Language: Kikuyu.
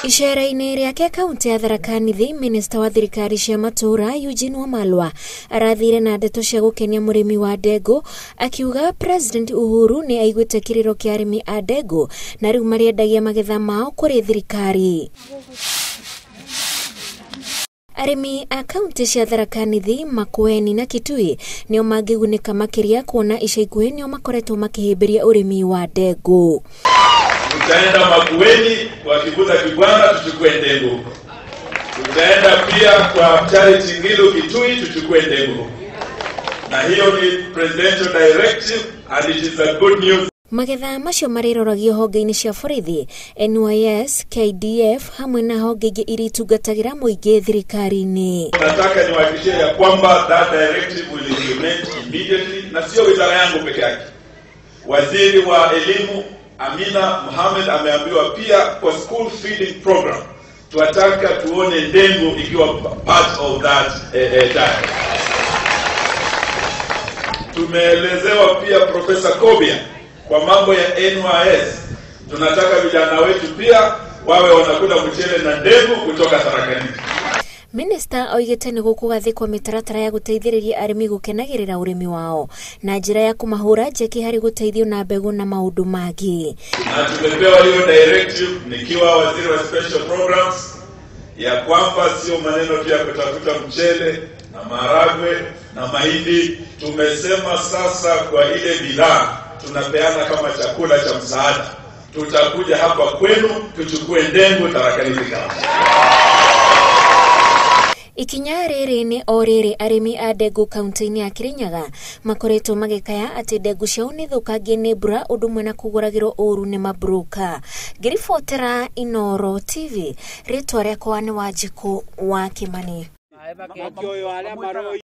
Icera-inĩ rĩake kaunti ya Tharaka Nithi, minista wa thirikari cia matũũra Eugene Wamalwa arathire na ndeto cia gũkenia mũrĩmi wa ndengũ, akiuga President Uhuru nĩ aiguĩte kĩrĩro kĩa arĩmi a ndengũ na rĩu marĩendagia magetha mao kũrĩ thirikari. Arĩmi a kaunti cia Tharaka Nithi, Makueni na Kitui nĩo mangĩgunĩka makĩria kuona ica ikuhĩ nĩo makoretwo makĩhĩmbĩria ũrĩmi wa ndengũ. Tutaenda Makueni kwa Kibutha Kibwana tuchukue ndengu huko. Tutaenda pia kwa Charity Ngilu Kitui tuchukue ndengu huko. Na hiyo ni presidential directive and it is a good news. Magetha macio marĩroragio honge-inĩ cia borithi, NYS, KDF hamwe na honge ingĩ iria itungatagĩra mũingĩ thirikari-inĩ. Nataka niwahakikishie ya kwamba that directive will implement immediately, na sio wizara yangu peke yake. Waziri wa elimu Amina Mohamed ameambiwa pia kwa school feeding program tunataka tuone ndengu ikiwa part of that diet. Tumeelezewa pia Professor Kobia kwa mambo ya NYS, tunataka vijana wetu pia wawe wanakula mchele na ndengu kutoka Tharaka Nithi. Minista oigĩte nĩ gũkũgathĩkwo mĩtaratara ya gũteithĩrĩria arĩmi gũkenagĩrĩra ũrĩmi wao na njĩra ya kũmahũra njeki harĩ gũteithio na mbegũ na maũndũ mangĩ. Na tumepewa hiyo directive nikiwa waziri wa special programs ya kwamba sio maneno tu ya kutafuta mchele na maharagwe na mahindi. Tumesema sasa kwa ile bidhaa tunapeana kama chakula cha msaada, tutakuja hapa kwenu tuchukue ndengu Tharaka Nithi County. Ikinya rĩrĩ nĩ o rĩrĩ arĩmi a ndengũ kaunti-inĩ ya Kirinyaga makoretwo magĩkaya atĩ ndengũ ciao nĩ thũkangie nĩ mbura ũndũ ũmwe na kũgũragĩrwo ũru nĩ mabroka. Ngĩribotera Inooro TV, rĩtwa rĩakwa nĩ Wanjikũ wa Kĩmani.